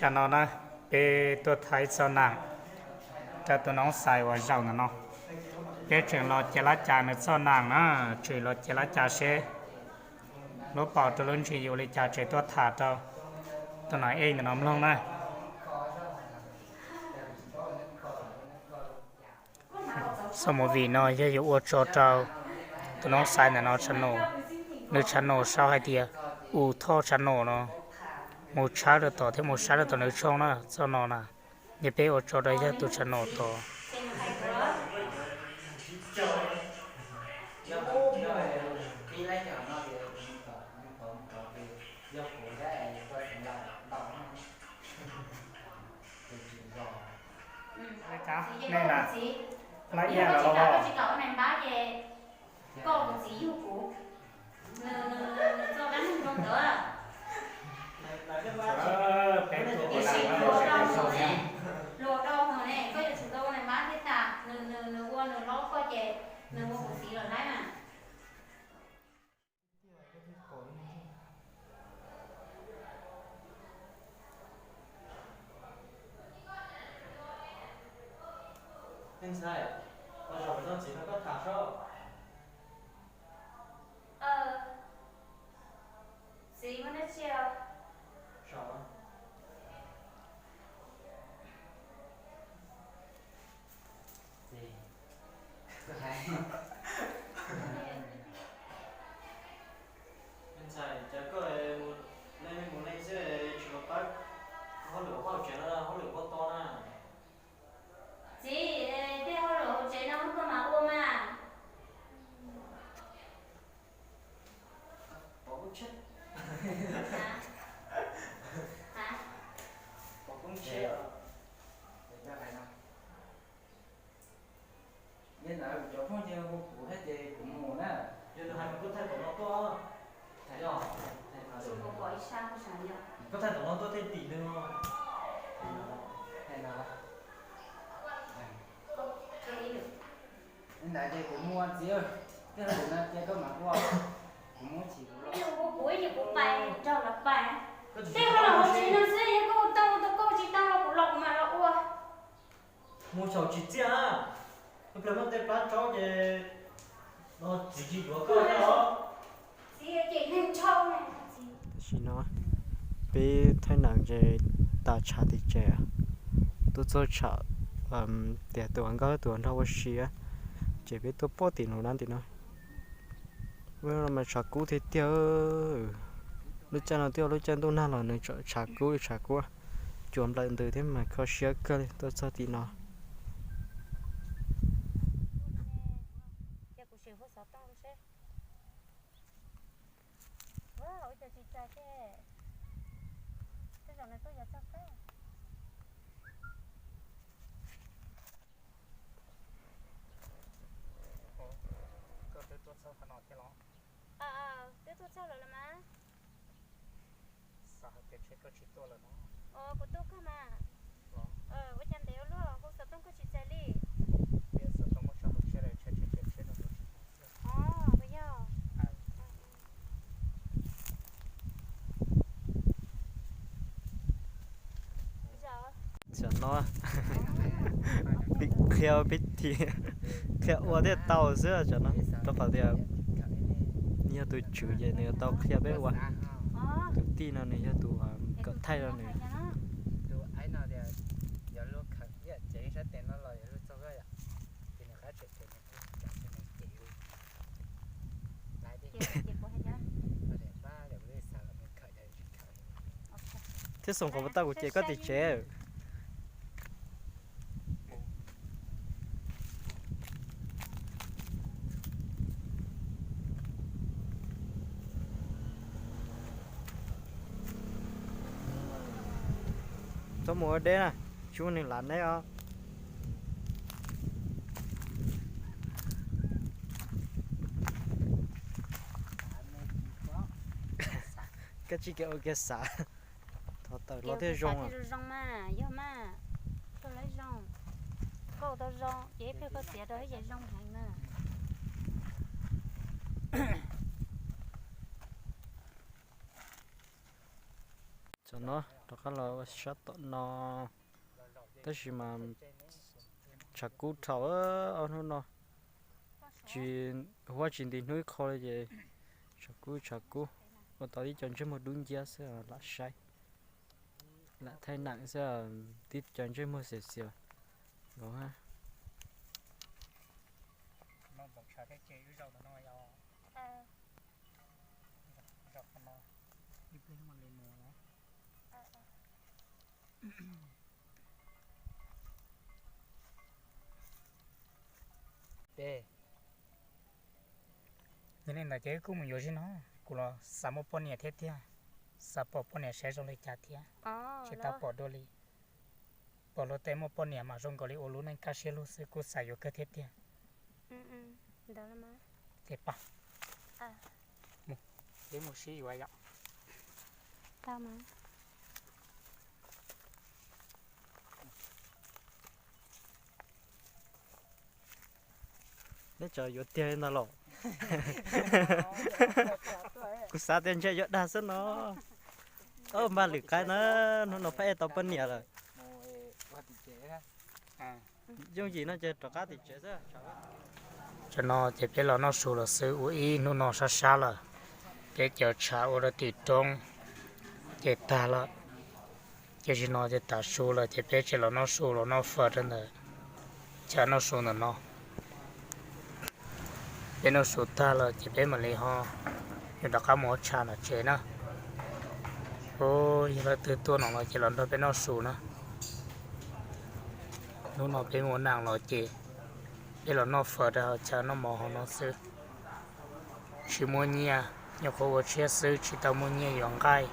Tam no na, peb tuaj tham ib txoj nam rau tus noob xais uas zaum ntawm no. Peb tseem los cia lab cas nws txoj nam na, tseem los cia lab cas seb lub pom rau lub ntsis yuav li cas, tseem tuaj tham rau tus nam ej ntawm no mloog na. Txoj movie no yog yuav ua tso rau tus noob xais ntawm no channel, nws channel sau hais tias U Thoj channel no, mus tshawb rau tom thiab mus saib rau tom nws tshooj na, txoj no na, yog peb ua tso rau yog tus channel tod. Koj kuv txiv yug kuv, nws txoj dab neeg zoo ntawd. Tiam sis luag rau hwv ne, luag rau hwv ne, koj yuav tsum tau ua nais mab thiab tas, nws nws nws ua nws hlob koj ces nws ua kuv txiv lawm ntag na. Me ntxhais, ua zaum pem tau txiv no koj tham sob. Txiv muaj dab tsi os? Me ntxhais, cas koj leej mus leej xwb tsis los pab hauj lwm hauv tsev no, hauj lwm ua tau na. Txiv, tej hauj lwm hauv tsev no koj mam ua mas. Pov koob tshiab. Pov koob tshiab. Yog ntawd kuv cov phooj ywg hu kuv thiab ces kuv mus na. Yog nws hais mas koj thaij tom no tuaj. Koj thaij tom no tuaj thiaj tim nws. Ntawd ces kuv mus txiv, tej hauj lwm no ces koj mam ua, kuv mus chim kuv los. Kuv ib yam kuv pais nrog lawv pais. Tej hauj lwm hauv tsev no xwb, yog koj ua tau ua tau, koj ua tsis tau los kuv los kuv mam los ua. Mus xyaum tsis txiaj, ib pliag muab tej plab tsaub ces no txiv tsis yuav koj thiab os. Tam sim no peb thaij nam ces tas tshav tim tsev, tuaj txog tshav tias tus nkauj tus nraug ua si, ces peb tuaj pom tim no na tim no. Mas tshav kub tiag tiag. Lub caij no twb yog lub caij ntuj nag los nws tshav kub li tshav kub, cua nplawm ntws thiab mas kho siab kawg li tuaj txog tim no. Koj twb tuaj txog qhov no thiab los? Twb tuaj txog lawm los mas. Xav hais tias ntshe koj tsis tuaj lawm no. Kuv tuaj kawg mas. Ua cas ntev ua luaj hu xov tooj koj tsis txais li? Xov tooj muab tso hauv tsheb lawm, tsheb tsis tsheb no tsis tau xwb. Os, puas yog? Tam no peb qhia peb thiaj qhia ua thiaj tau xwb tam no, rau qhov tias nws yog tus tswv ces nws yuav tau qhia peb ua. Tus tij no nws yog tus kom thaij rau nws. Thiab xoom qhov puas tau kuv ces koj tim tsev. Txhob mus ua deb na, tsis muaj neeg lav neb os. Koj tsis kev ua kiag xav. Thov tawm los thiaj zoo. Zoo mas, yog mas, koj lawv zoo, koj ua tau zoo ces ib pliag koj txiav rau ib yam zoo heev na. Tam no Rov qab los sab tom no, tab sis mas tshav kub dhau ob hnub no, tsis, huab tsis nti hnub ib qho li ces tshav kub tshav kub. Ua tau tib co ntsej muag dub nciab xwb lam saib, lam thaij nam xwb, tib co ntsej muag xiav xiav nkaus. Yog li ntawd ces wb kuj mus yuav zim no, kuv los xav muaj poj niam thiab tiag, xav pom poj niam saib zoo li cas thiab, tsis tau pom dua li. Pom luag tej muaj poj niam mas zoo nkaus li ua lub neej kaj siab lug xwb, kuj xav yuav kawg thiab tiag. Ces pab, peb mus sib yuav yom. Neb tseem yuav tiag li ntag los? Kuv xav tias ntshe yuav dag xwb no. Npaj lwm qaib na, hnub no pheej tau poj niam lawm. Yooj yim no ces rov qab tim tsev xwb. Tam no ces peb los noj su los xwb, ua ib hnub no sab sab lawm. Peb cov tshav ua rau tim roob ces tag lawm, ces tam no ces tav su lawm ces peb tseem los noj su los noj fawm rau ntawm chaw noj su ntawm no. Peb noj su tag lawm ces peb mam li ho yuav rov qab mus ua tshav nram tsev na. Yog leej twg tuaj no los ces los nrog peb noj su na. Hnub no peb mus ua naj los ces peb los noj fawm rau hauv chaw noj mov hauv no xwb. Tsis muaj nyiaj, nyuam qhuav ua tshiab xwb tsis tau muaj nyiaj yuav nqaij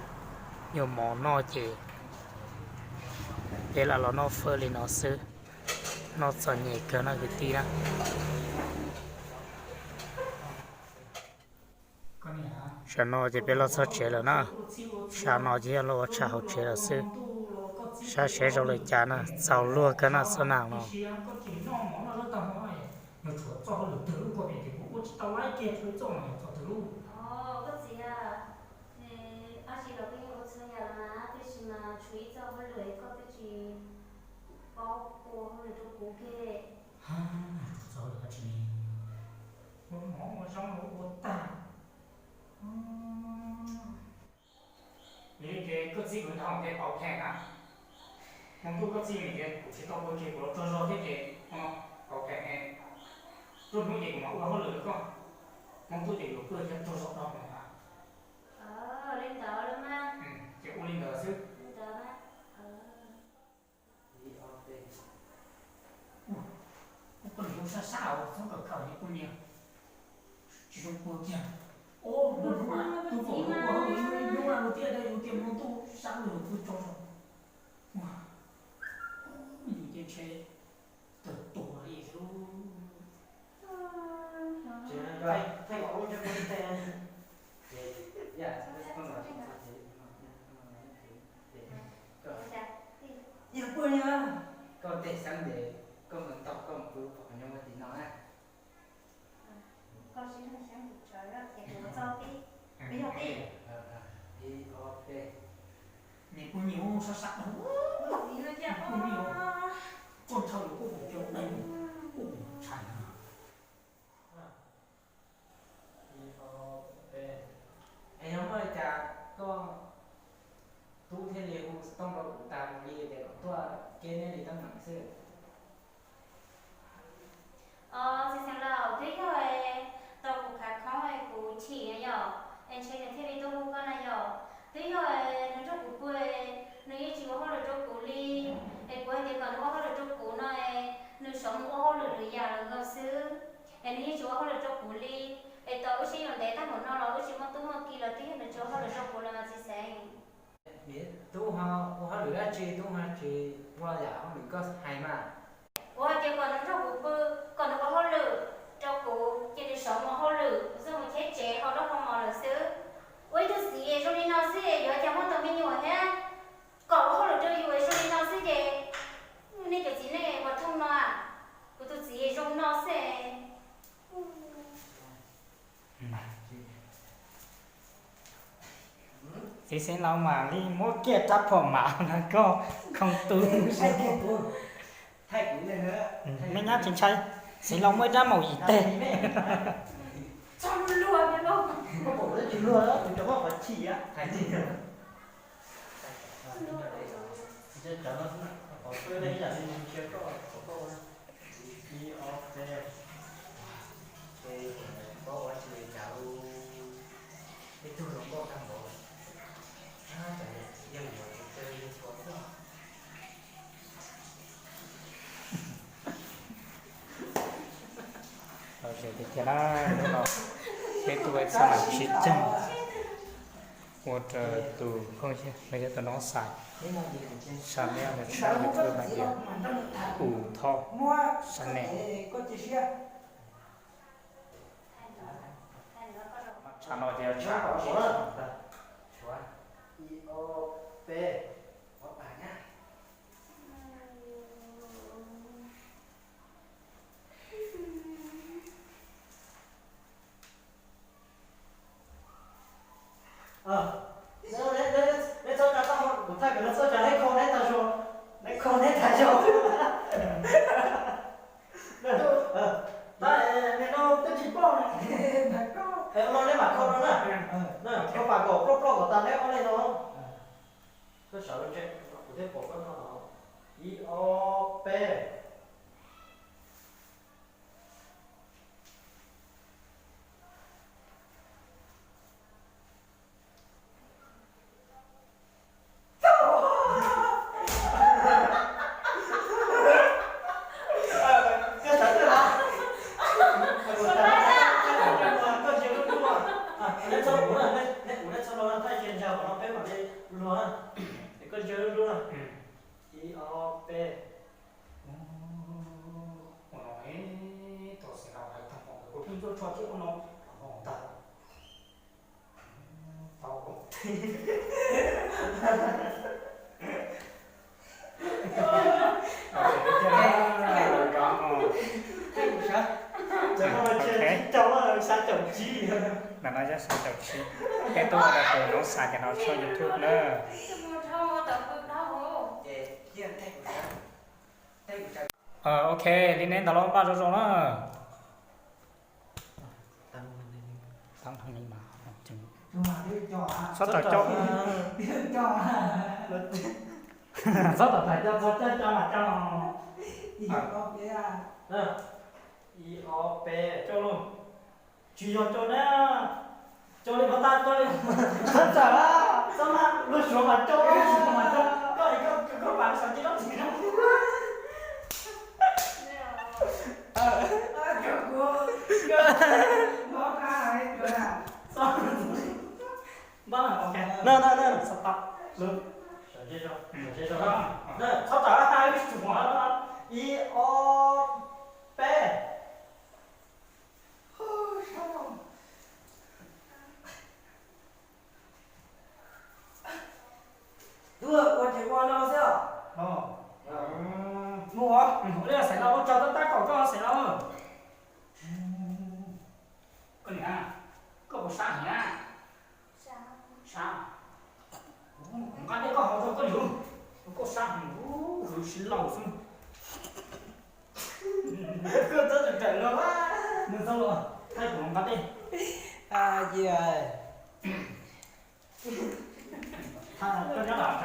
yuav mov noj ces peb lam los noj fawm li no xwb. Noj txom nyem kawg no kwv tij na. Tam no ces peb los txog tsev lawm na. Tam no ces yog los ua tshav hauv tsev lawm xwb. Saib seb zoo li cas na, txaus luag kawg na txoj naj no. Ua mov ua zoo los ua tag, yog li ces koj txib kuv ntag ces pauv phem na. Hmo ntuj koj txib ces kuv tsis tau ua ces kuv los tsaug zog thiab ces hmo no pauv phem, nruab hnub ces kuv mam ua hauj lwm rau koj. Hmo ntuj ces yuav pw thiab tsaug zog dhau hmo na. Li ntawd los mas. Ces ua li ntawd xwb. Li ntawd mas. Kuv poj niam ua sab sab os, txhob kawm kawm li poj niam, tsis zoo pw kiag. Ua hnub hnub tus pom ua hauj lwm hnub hnub ua tiag, yus tias hmo ntuj sab lug yus pw tsaug zog. Yus ces ntshe tawg tuag li xwb. Yog pw li, koj tej xeeb ces koj mus ntaus koj mus pw qhov nyob tim no na. Ib ob peb. Niam pw nyias sab sab dhau, pw nyias, koj ntshaw lus koj mus cov dais, koj mus tshais no. Es yog muaj li cas koj tub thiaj li hu xov tooj rau kuv tas mus li ces kom tuaj keb neb li teeb meem xwb. Os, txiv xeev laus, twb yog tau kuv khav khoob kuv chim na yom, es ntshe nws thiaj li tuaj hu koj na yom. Twb yog nws nrog kuv pw, nws yeej tsis ua hauj lwm rau kuv li. Es kuv hais tias kom nws ua hauj lwm rau kuv no, nws sawv mus ua hauj lwm lwm yam lawm nkaus xwb. Es nws yeej tsis ua hauj lwm rau kuv li. Es tau wb sib yuav ntev tag npaum no los wb tsis muaj tub muaj ki los twb yog nws tsis ua hauj lwm rau kuv los mas txiv xeev. Tub ho ua hauj lwm dab tsi, tub ho tsis ua yam hauj lwm koj hais mas. Kuv hais tias kom nws nrog kuv pw, kom nws ua hauj lwm rau kuv, ces nws sawv mus ua hauj lwm, txog mus cheb tsev, haus zaub haus mov lawm xwb. Ua ib tug txiv zoo li no xwb yuav cas muaj tus me nyuam thiab, kom ua hauj lwm rau yus zoo li no xwb ces nej cov txiv neej uas thooj no, kuv tus txiv zoo no xwb. Txiv xeev laus mam li muab kiag rab phom mam no koj khoo tu. Me nyab tsis ntshai, xeev laus muaj ib rab maum yim teg. Tiag tiag na, hnub no peb tuaj txog mas tsis ceeb ua rau tus phooj ywg los yog tus noob xais, xa meb los tshawb YouTube hais tias Ub Thoj Xab Neg. Tsam no ces tsam Neb txhob tsa tau, kuv thaij kom neb txhob tsa, neb kho neb tas zog, neb kho neb tas zog. Tab nim no twb tsis pom, ua no neb mam kho no na. Kho pam kom ploj ploj kom tas neb ob leeg no. Koj sawv los ntse, kuv thiaj pom koj no. Ib ob peb. Koj sawv tsees los. Koj ntsia lub ntuj, kuv neb txhob, kuv neb txhob los thaij kiag ntsa kom no peb mam li luag na. Es koj ntsia lub ntuj na. Ib ob peb. Ua no, tus xeev laus hais tag npaum ntawd kuv pheej tuaj tso thiab ua no, hov ntag. Tau. Ntawm no yog xya caum tsib, peb tuaj ua rau tus noob xais cov no tshooj YouTube na. Ok, li neb ntawd los npaj zoo zoo na. Txhob tawm coj, txhob tawm coj, txhob coj, txhob coj. Ib ob peb, coj lauj. Tsis yog coj na, coj li no tag, coj li. Txhob tawm, txhob mas, lub suav mas coj, lub suav mas coj, koj es koj, koj pam xav cia lub txiv no. Npaj na, ok, na na na, stop, txhob tawm, txhob tawm, ib ob peb. Ua ces ua no xwb os. Mus os, ua li xeev laus ua tsaug tab tab kaum koj xeev laus. Koj niam, koj puas sab heev na? Sab. Nqa dej koj haus rau koj niam, koj sab heev, huv si laus xwb. Koj txhob tawm los, nws txhob los, thaij kuv los nqa dej. Koj nyob tom,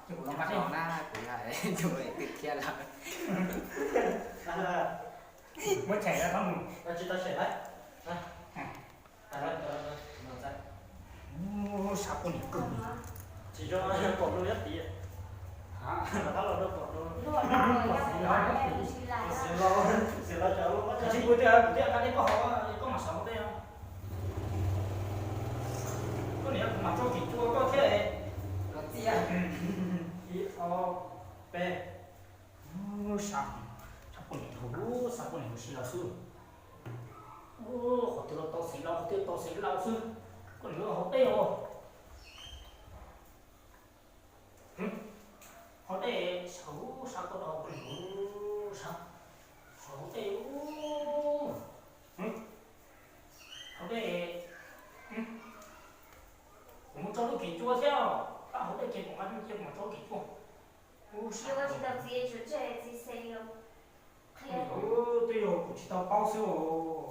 ces kuv los nqa dej na, kuv yog tus twg thiab lawm. Muab cheem tau mus. Tsis tau cheem lawm. Sab poj niam kawg. Tsis zoo, pom lub nyob tid. Tab los rau pom lub. Xeev laus, xeev laus cov lub. Tsis pub tias kuv thiaj nqa dej koj haus, koj mam xav ua dej. Koj niam, kuv mam tso kim cua koj thiab. Ib ob peb. Sab, sab poj niam, sab poj niam huv si laus xwb. Qhov twg los tau xeev laus, qhov twg tau xeev laus xwb. Koj niam, haus dej os. Haus dej, sab, sab koj, sab, haus dej. Haus dej. Kuv mus tso lub kim cua thiab. Yuav ua tsis tau txiv, tsuas tseg txiv Xeeb los qhia. Twb yog kuv tsis tau paub xwb os.